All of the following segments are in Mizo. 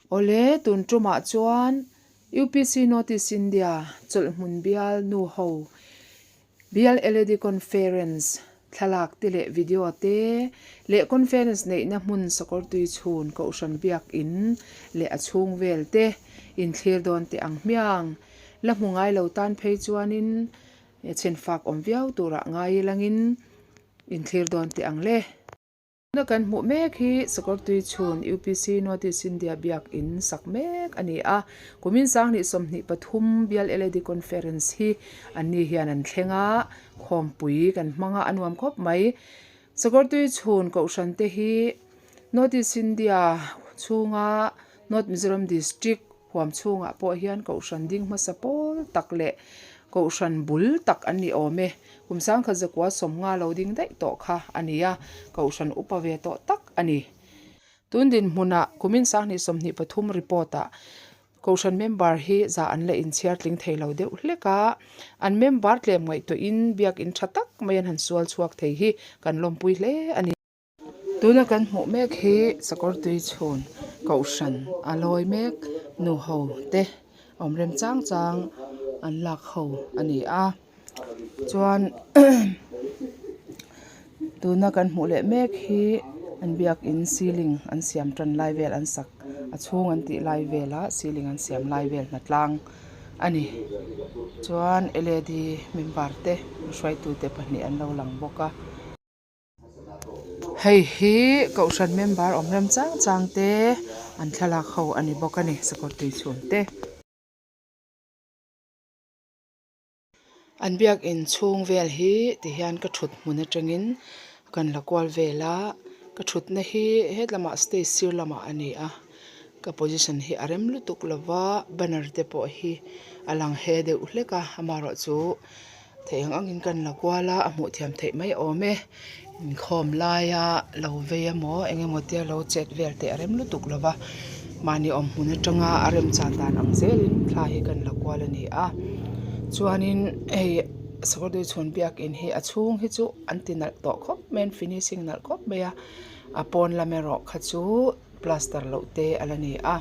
Awle, tun tumah chuan UPC North East India chawlhhmun bial nu ho Bial LAD Conference thlalak te leh video te leh conference neihna hmun Sakawrtui chhun Kohhran Biakin leh a chhung vel te inthlir dawn teh ang hmiang. La hmu ngai lo tan phei chuanin chhenfak awm viau turah ngai ilangin inthlir dawn teh ang le. Tuna kan hmuh mek hi Sakawrtui chhun UPC North East India biak in sak mek a ni a. Kumin 2023 Bial LAD Conference hi anni hian an thleng a, khawmpui kan hmang a, a nuam khawp mai. Sakawrtui chhun kohhran te hi North East India chhunga North Mizoram District huam chhungah pawh hian kohhran ding hmasa pawl tak leh kohhran bul tak an ni awm e. Kum sangkhat zakua sawmnga lo ding daih tawh kha a ni a, kohhran upa ve tawh tak a ni. Tun dinhmunah kumin 2023 report-ah kohhran member hi za an la inchhiar tling thei lo deuh hlek a, an member tlem ngaihtuahin biakin tha tak mai an han sual chhuak thei hi kan lawmpui hle a ni. Tuna kan hmuh mek hi sakawr tui chhun kohhran a lawi mek nu ho te awm rem chang chang an lak ho a ni a chuan tuna kan hmuh leh mek hi an biakin ceiling an siam tan lai vel an sak a chhung an tih lai vela ceiling an siam lai vel hnatlang a ni chuan L A D member te hruaitute pahnih an lo lang bawk a. Hei hi kohhran member awm rem chang chang te an thlalak ho a ni bawk a ni sakawr tui chhun te. An biakin chhung vel hi ti hian ka thut hmun atangin kan la kual vel a ka thutna hi hetlamah stage sir lamah a ni a ka position hi a rem lutuk lova banner te pawh hi a lang he deuh hlek a amaherawhchu. Theih ang angin kan la kual a, a hmuh thiam theih mai awm e. Inkhawm laia lo vei emaw eng emaw tia lo chet vel teh a rem lutuk lo va, mahni awm hmun atanga a remchan dan ang zelin thla hi kan la kual a ni a. Chuanin hei Sakawrdui chhun biakin hi a chhung hi chu an ti nalh tawh khawp mai an finishing nalh khawp mai a, a pawn lam erawh kha chu. Plaster loh te a la ni a,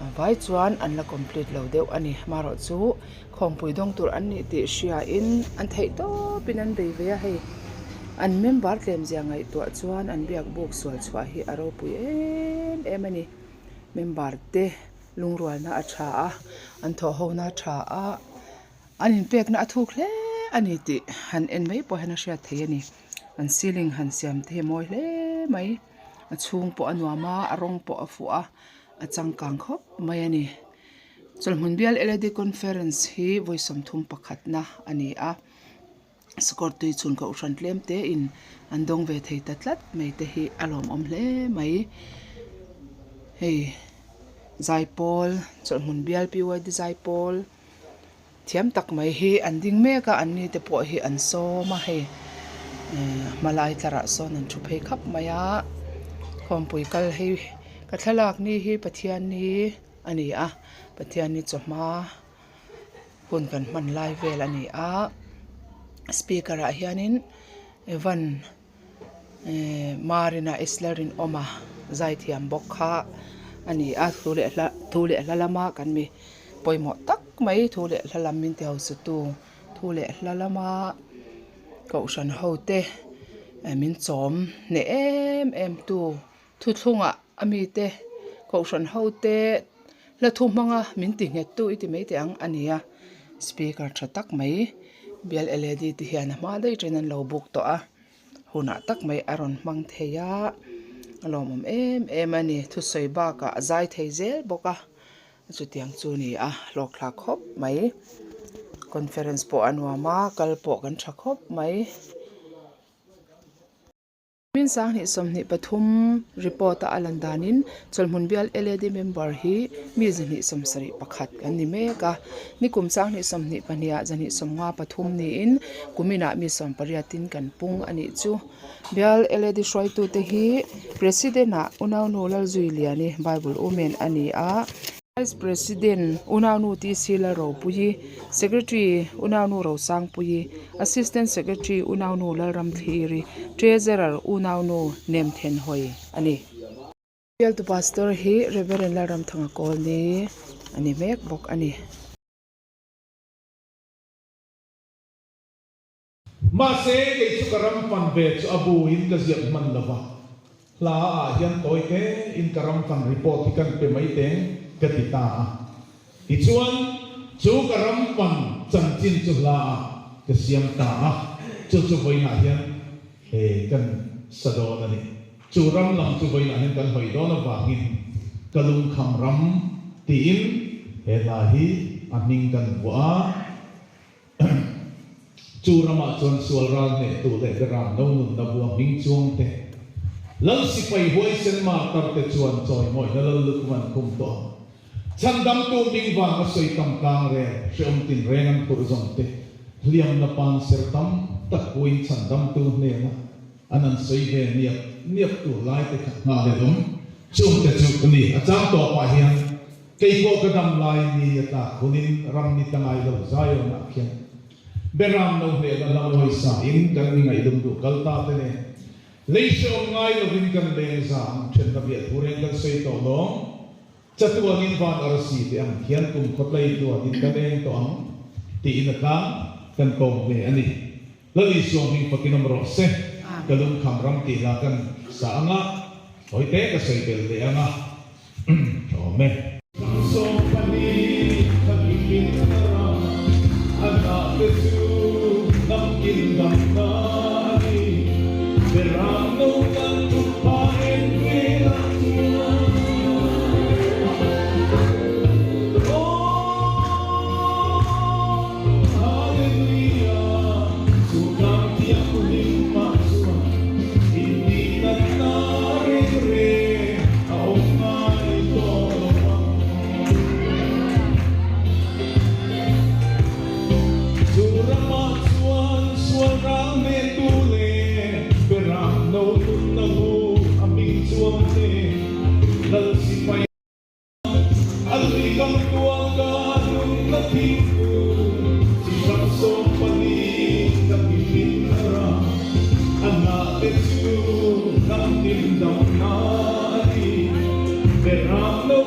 a vai chuan an la complete lo deuh a ni. Amaherawh chu khawmpui dawng tur an nih tih hriain an theih tawpin an bei ve a hei. An member tlem zia ngaihtuah chuan an biak buk sual chhuah hi a ropui em em a ni. Member te lungrualna a tha a, an thawhhona a tha a, an inpekna a thuk hle a ni tih han en mai pawh hian a hriat theih a ni. An ceiling han siam te hi a mawi hle mai. A chhung pawh a nuam a a rawng pawh a fuh a a changkang khawp mai a ni chawlhhmun bial L A D conference hi vawi 31 na a ni a sakawr tui chhun kohhran tlem te in an dawng ve thei ta tlat mai te hi a lawmawm hle mai hei zaipawl chawlhhmun bial P Y D zaipawl. Thiam tak mai hi an ding mek a, an ni te pawh hi an sawm a hei eh hmalai tlarah sawn an thu phei khap mai a, khawmpui kal hei ka thlalak ni hi Pathianni a ni a, Pathianni chawhma hun kan hman lai vel a ni a, speaker ah hianin Evan. Ehh Marina Isler in awm a zaithiam bawk kha a ni a thu leh hla thu leh hla lama kan mi pawimawh tak mai thu leh hla lam min ti hausa tu thu leh hla lama kohhran ho te min chawm hneh em em tu thuthlungah a mite kohhran ho te hla thu hmanga min ti nghet tu i ti mai teh ang a ni a speaker tha tak mai bial L A D te hian a hma daih ṭin an lo buk tawh a hunah tak mai a rawn hmang thei a a lawmawm em em a ni thusawi bakah a zai thei zel bawk a chutiang chu a ni a hlawkthlak khawp mai conference pawh a nuam a kal pawh kan tha khawp mai. Min 2023 report a a lan danin chawlhmun bial LAD member hi mi 271 an ni mek a, nikum 2022 ah 153 niin kuminah mi 18 in kan pung a nih chu. Bial LAD hruaitute hi President ah Unaunu Lalzuiliani Bible Women a ni a, Vice President Unaunu TC Lalropuii, Secretary Unaunu Rosangpuii, Assistant Secretary Unaunu Lalramthliri, Treasurer Unaunu Nemthenhawi a ni. Bialtu Pastor hi Reverend Lalramthanga Kawlni a ni mek bawk a ni. Mahse, kei chu ka ram fan ve chu a bu in ka ziak hman lo va, hla ah hian tawi te in ka ram fan report hi kan pe mai teng ka ti ta a. Tichuan, chu ka ram fan chanchin chu hla ah ka siam ta a, chu chu vawiinah hian he kan sa dawn a ni. Chu ram lam chu vawiinah hian kan hawi dawn avangin ka lungkham ram tiin he hla hi a hming kan vuah a. Chu ramah chuan sual ral hnehtu leh Beram no nunna bua hming chuang te, Lal sipai huaisen martar te chuan chawimawihna lal lukhum an khum tawh ang. Chhandamtu hming vanga sawi tam tlang rel hreawm tinreng an phurh zawng te, hliamna pan ser tam tak puin chhandamtu hnena an an sawi ve niap niap tur lai te kha nghah leh awm. Chungte chu a ni. A chang tawpah hian Kei pawh ka dam lai ni a tlak hunin ram ni ta ngai lo Zionah khian Beram no hnehna hla mawi sa in kan mi ngaihdum duh kal ta te nen lei hrehawm ngai lovin kan leng za ang thenna biah thu reng kan sawi tawh lawng chatuanin van arsi te ang khian kum khawtlei tluanin kan eng tawh ang tiin a tlang kan kawm ve a ni. Lal Isua hming fakin awm rawh se. Ka lungkham ram tih hla kan sa anga hawi te ka sawi belh leh anga. Awm e. 20 kha bikin a ram, a hnah te chu hnam kin damna a ni. Beram no kan thut phah en velah chuan Aw Hallelujah, chu tlang thianghlim ah chuan Intihnatna reng reng a awm ngai tawh lo ang. Chu ramah chuan sual ral hnehtu leh Beram no nunna hu a hming chuang te Lal sipai A lui kam tual ka nunna thingpu chi hrang 12 ka hmihmin a ra. A hnah te chu hnam hlim damna a ni. Beram lo.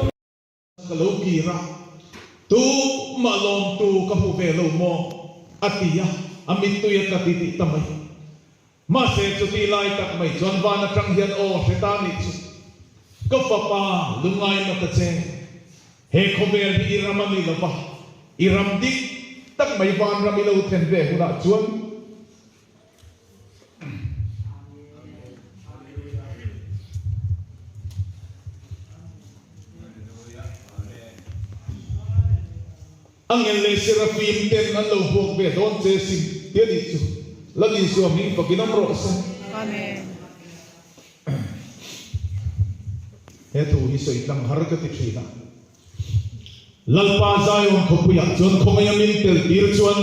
Ka lo kir a, tumah lawmtu ka hmu ve lo maw? a ti a, a mittui a tla ti tih ta mai. Mahse, chutih lai tak mai chuan van atang hian aw hre ta nih chu, Ka fapa, lungai ma ta che. He khawvel hi i ram a ni lo va, i ram dik tak mai vanram i lo thlen ve hunah chuan, Angel leh Serafim ten an lo huak ve dawn che sin ti a nih chu. Lal Isua hming fakin awm rawh se. Amen. He thu hi sawi tlang har ka ti thin a. Lalpa Zion khawpuiah chuan khawngaih a min tel tir chuan.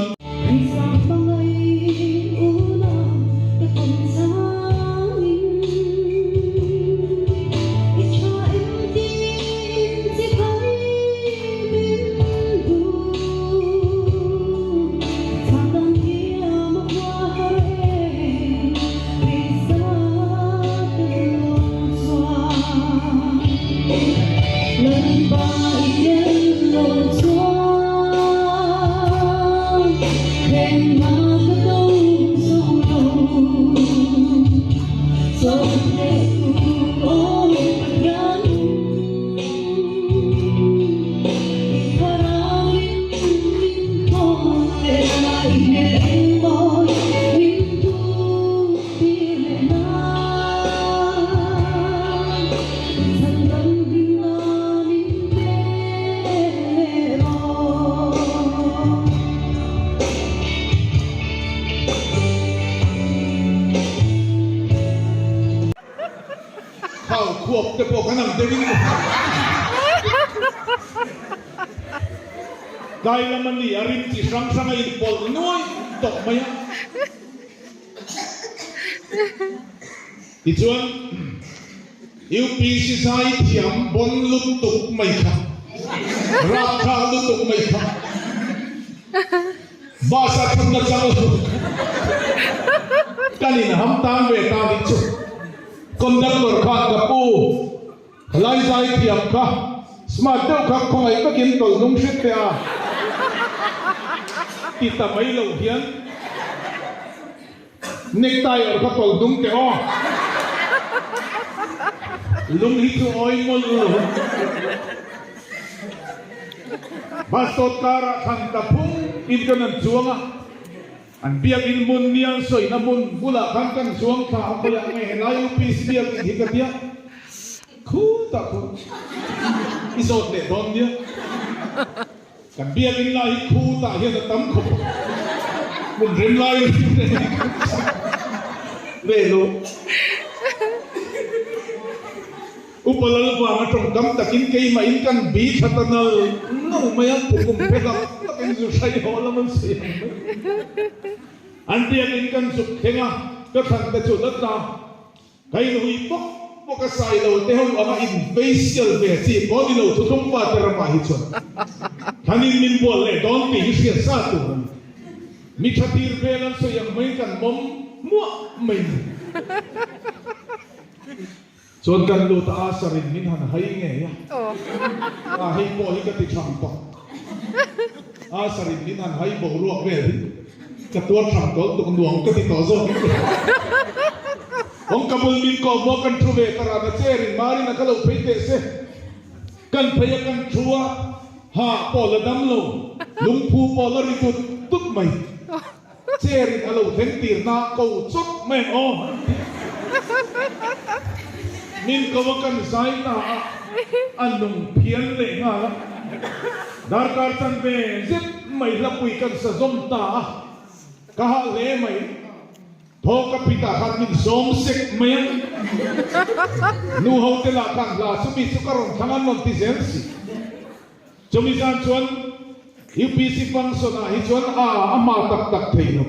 Khau khuap te pawh kan ang deuhin ka hria. Tlai lam a ni a rim chi hrang hrang a inpawlh nuai tawh mai a. Tichuan UPC zai thiam bawn lutuk mai kha, rapthlak lutuk mai kha. Bus a thutna chang lo kan in ham tan ve ta nih chu. Conductor khan ka pu. Khalai zai thiam kha smart deuh kha khawngaih takin tawlh hnung hret teh a ti ta mai loh hian necktie awrh kha tawlh hnung teh aw. Lung hi chu awi mawlh lo. Bus dawt karah thlan ta phung in kan han chuang a. An biakinn hmun nia an sawina hmun bulah khan kan zuang thla a khawiah nge helai UPC biakinn hi ka tia khutah khuan i zawt leh dawn nia. Kan biakinn lai hi khutah hian a tam khawp a, hmun rem lai a hrim reng hi kan chak ve lo. Upa lal vanga tawngkam takin keimahin kan bi tha ta nal nal mai a, kum phe tak takin zu hrai haw lam an sawi ang mai. An biakin kan zuk thleng a, ka thlan te chu la tla. Ka inhui bawk bawk a, sai lo te ho anga in facial ve chi pawh ni lo thuthlung pa te ramah hi chuan thlanin min bual leh dawn tih hi hriat sa tur a ni. Mi tha tir vel an sawi ang maiin kan mawm muah mai ni. Chuan kan lut a Asher in min han hai ngei a, a hei pawh hi ka ti thang tawh. Asher in min han hai boruak vel hi ka tuar thang tawlh tuk nuam ka ti tawh zawk in ka hria. Awm ka bul min kawm maw kan thu ve ta ran a chair in Marin a ka lo phei teh se. Kan phei a kan thu a, ha pawh la dam lo, lungphu pawh la ri tut tut mai. Chair in a lo thleng tir na ko chawt mai ang aw an ti. Min ko a kan zai ta a, a nung phian leh nghal a. Darkar chan ve zet mai hlapui kan sa zawm ta a, ka hah hle mai. Thaw ka pitah khan min sawm sek mai a. Nu ho te lah khan hla chumi chu ka rawn thlang an rawn ti zel si. Chumi zan chuan UPC function ah hi chuan a a hma tak tak thei lo.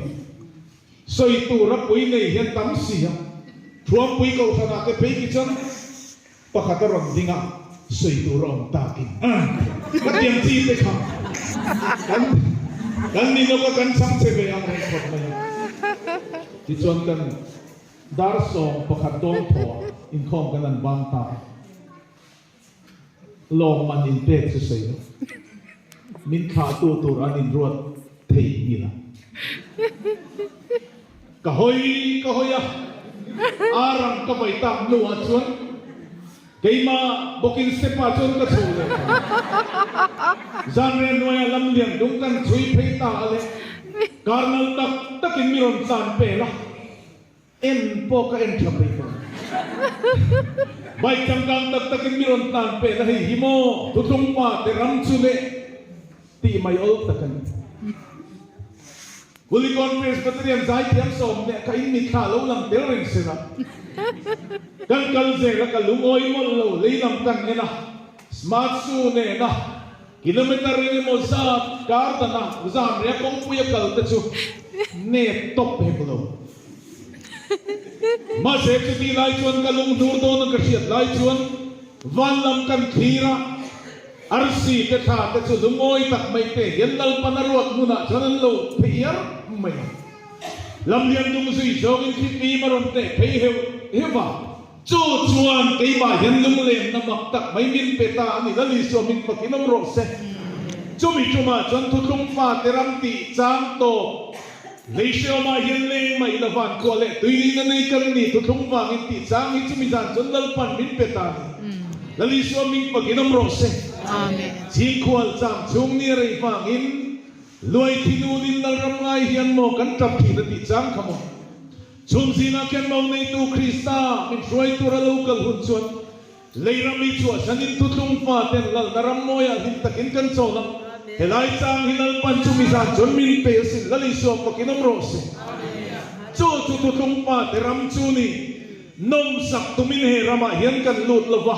Sawi tur a pui nei hian tam si a, Thuampui Kohhran ah te phei khi chuan pakhat a rawn ding a, sawi tur a awm takin ka tiang chi te kha kan kan ni lawk a kan chhang che ve ang reng khawp mai a. Tichuan kan dar 11 dawn thaw ah inkhawm kan han bang ta a. Lawmman in pek chu sawi lo. Min thlahtu tur an inruat thei ngil a. Ka hawi ka hawi a, Aram ka vai tak hnuah chuan keimah bawkin step ah chuan ka chho leh ta. Zanre hnuaiah lamlian dung kan chhui phei ta a le, karnal tak takin mi rawn tlan pel a. En pawh ka en tha peih tawh. Bike changkang tak takin mi rawn tlan peh la hei hi maw thuthlung pa te ram chu leh tih mai awl tak a ni. Kulikawn Presbyterian zaithiam sawm leh kha in mitthla lo lang tel reng se la. Kan kal zel a ka lungawi mawlh lo lei lam kan en a smart shoe nena Kilometer eng emaw zat kar dana zan ria kawngpui a kal te chu nep tawp hek lo. Mahse chuti lai chuan ka lung hnur dawn a ka hriat lai chuan van lam kan thlir a, arsi te thla te chu lungawi tak mai te hian Lalpan a ruat hmunah chuan an lo phei iar mai a. Lamlian dung zui zawngin khi fim a rawn teh phei heuh heuh a. Chu chuan keimah hian lunglenna mak tak mai min pe ta a ni. Lal Isua min fakin awm rawh se. Chumi tumah chuan thuthlung fate ram tih chang tawp lei hreawmah hian leng mai la van kuah leh tuilina nei kan ni thuthlung vangin tih chang hi chumi zan chuan Lalpan min pe ta a ni. Lal Isua min fakin awm rawh se. Chhingkhual chang chhung ni a rei vangin luai thinulin Lalram ngai hian maw kan tap thin a tih chang kha maw. Chhung zingah khian mo neitu Krista min hruai tura lo kal hun chuan lei ram i chhuahsanin thuthlung faten lalna ram mawiah hlim takin kan chawn a. Helai chang hi Lalpan chumi zan chuan min pe asin, Lal Isua fakin awm rawh se. Chu chu thuthlung fate ram chu ni. Nawmsak tumin he ramah hian kan lut lo va.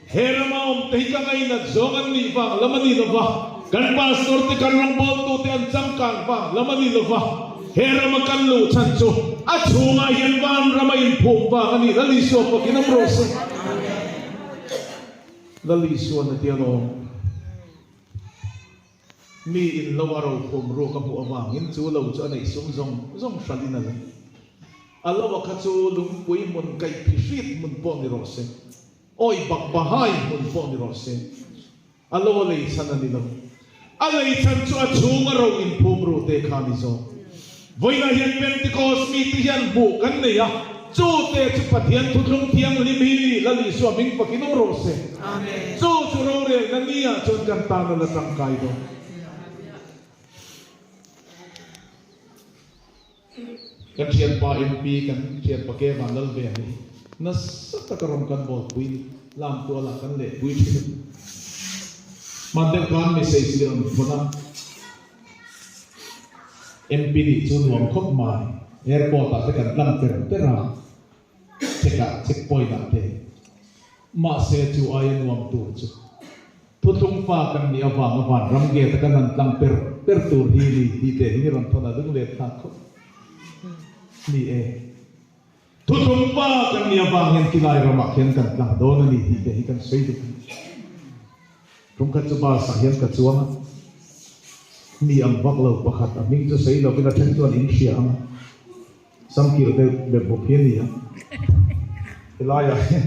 He rama awmte hi ka ngainat zawng an nih vang lam a ni lo va, kan pastor te kan rawngbawltute an changkang vang lam a ni lo va, he rama kan luh chhan chu a chhungah hian van rama inphum vang a ni. Lal Isua fakin awm rawh se. Lal Isuan a ti alawm. Mi in lo a rokhum ruk a hmuh avangin chu lo chu a neih sum zawng zawng hralhin a lei. A lo a kha chu lungpui hmun kaih phihrit hmun pawh ni rawh se. Awi bak Bahai hmun pawh ni rawh se. A lo a lei chhan a ni lo. A lei chhan chu a chhung a ro inphum ru te kha a ni zawk. Vawiinah hian Pentecost mite hian hmuh kan nei a, chu te chu Pathian thuthlung thianghlim hi ni Lal Isua hming fakin awm rawh se. Chu chu rorelna ni ah chuan kan tan a la tangkai dawn. Kan thianpa MP kan thianpa Ke Vanlal ve hi nasa taka ram kan bawlpui ni Lamtualah kan lehpui thin a. Hman deuh khan mi saisih rawn thawn a, MP nih chu nuam khawp mai, airport ah te kan tlang per per a, check ah check point ah te. Mahse chu aia nuam tur chu Thuthlung fa kan nih avanga vanram gate a kan han tlang per per tur hi ni tih te hi ni rawn thawn a lunglen thlak khawp ni e. Thuthlung fa kan nih avang hian tilai ramah khian kan tlang dawn a ni tih te hi kan sawi duh a ni. Tumkhat chu bus ah hian ka chuang a, mi ang vak lo pakhat a hming chu sawi lovin a then chuan in hria ang a, samkir deuh bep bawk hi a ni a, helaiah hian.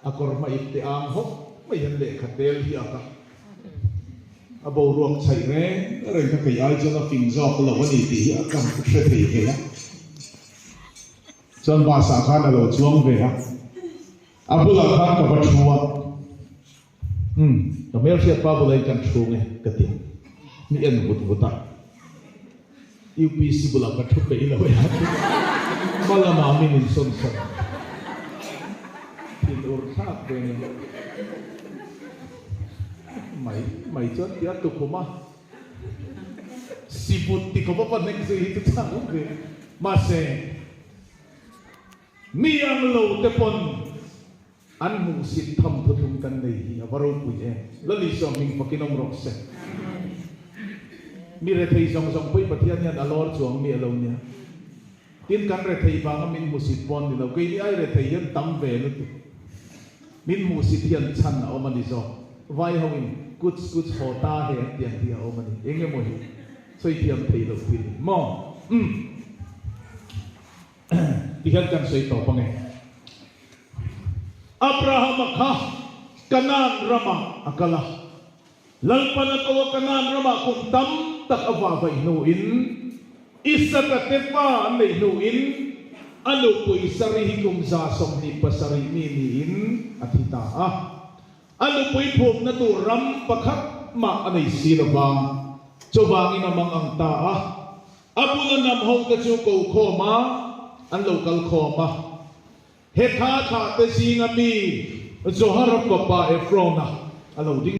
A kawr hma ip teh ang hawp mai hian lehkha tel hi a ka a boruak chhaih reng reng kha kei ai chuan a fing zawk lo a ni tih hi a ka hre thei ve a. Chuan bus ah khan a lo chuang ve a, a bulah khan ka va thu a, umm ka hmelhriat pa bulah in kan thu nge ka ti a, mi en vut vut a. UPC bulah ka thu peih lo e a ti. Hma lamah min insawn sawn thin ur thlak ve ni mai mai chuan tia tukhum a sibut ti khawp a va hnek zui hi chu chak awm ve. Mahse mi ang lo te pawn An hmuhsit tham thuthlung kan nei hi a va ropui em. Lal Isua hming fakin awm rawh se. Mi rethei zawng zawng pawh i Pathian hian a lawr chuang mi a lo nia. Tin kan rethei vanga min hmusit pawn ni lo. Keini ai rethei hian tam ve lutuk. Min hmuhsit hian chhan a awm a ni zawk. Vai ho in kuch kuch haw ta he an tih ang hi a awm a ni. Eng emaw hi sawi thiam thei loh thil maw? Umm. Ti hian kan sawi tawp ange. Abrahama kha Kanaan ramah a kal a. Lalpan a ko a Kanaan ramah kum tam tak a vahvaih hnuin, Isaka te fa an neih hnuin, a nupui Sari hi kum 27 mi niin a thi ta a. A nupui phumna tur ram pakhat mah a nei si lo va, chuvangin a mang ang ta a. A bula hnam hote chu ko khawm a, an lo kal khawm a. Hetha thlahte zinga mi Zohara fapa Efrona a lo ding.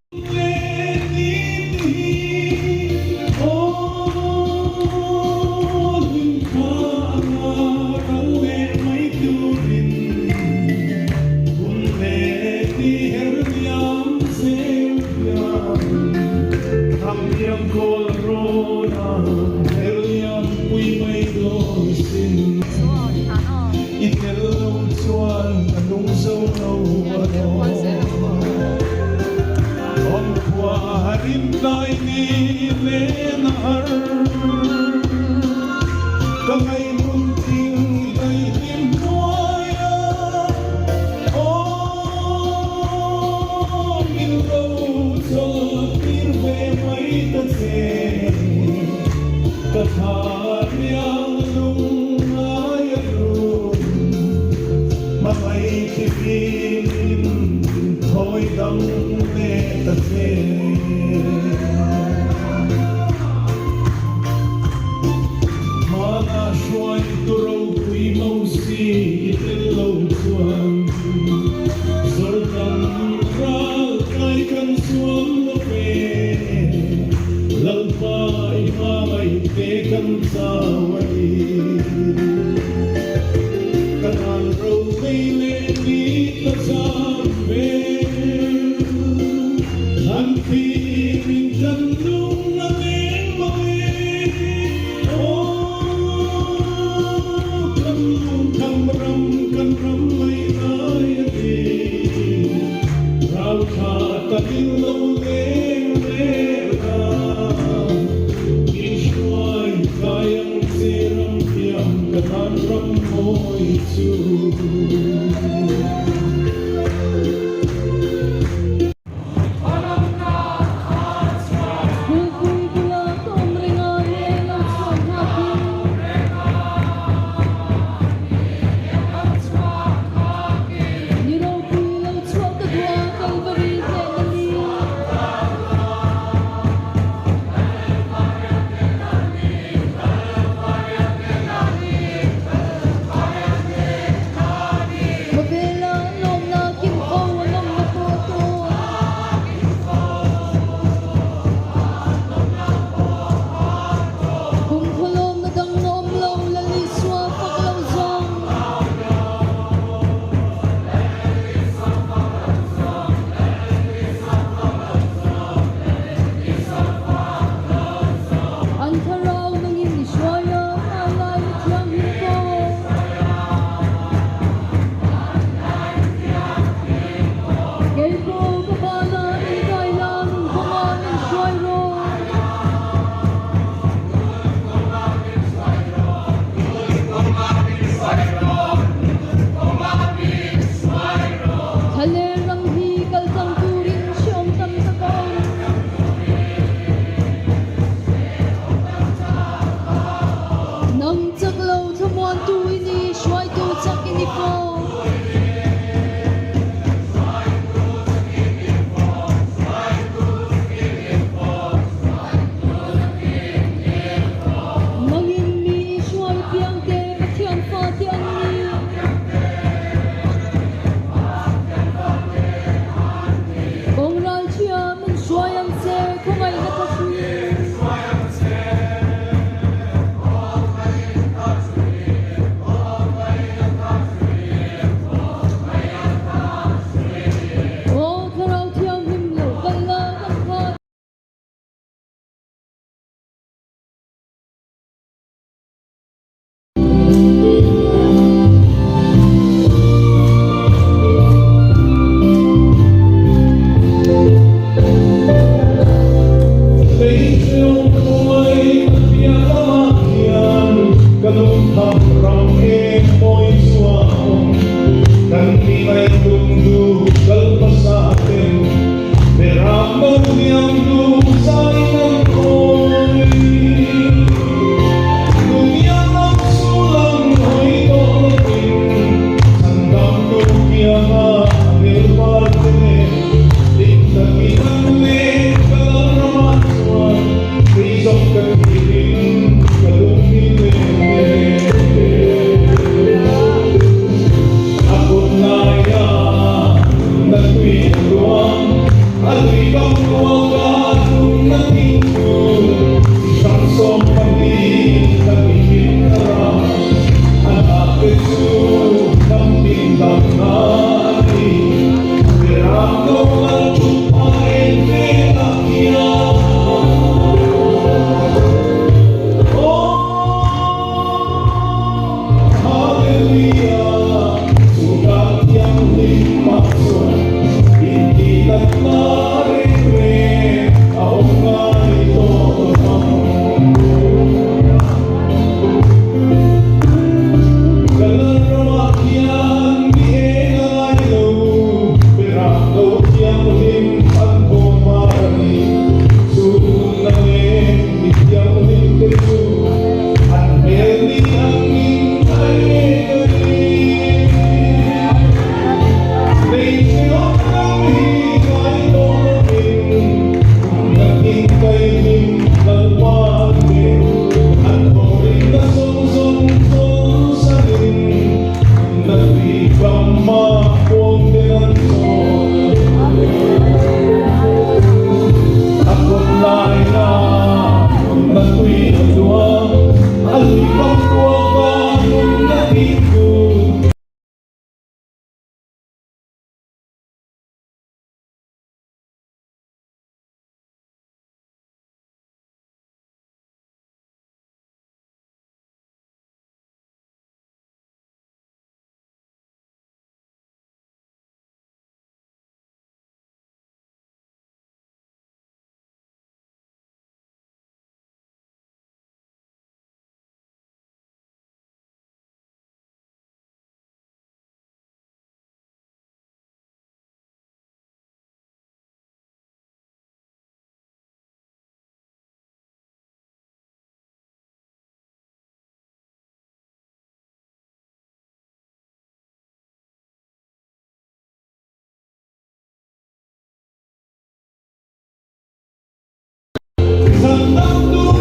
Chhandamtu.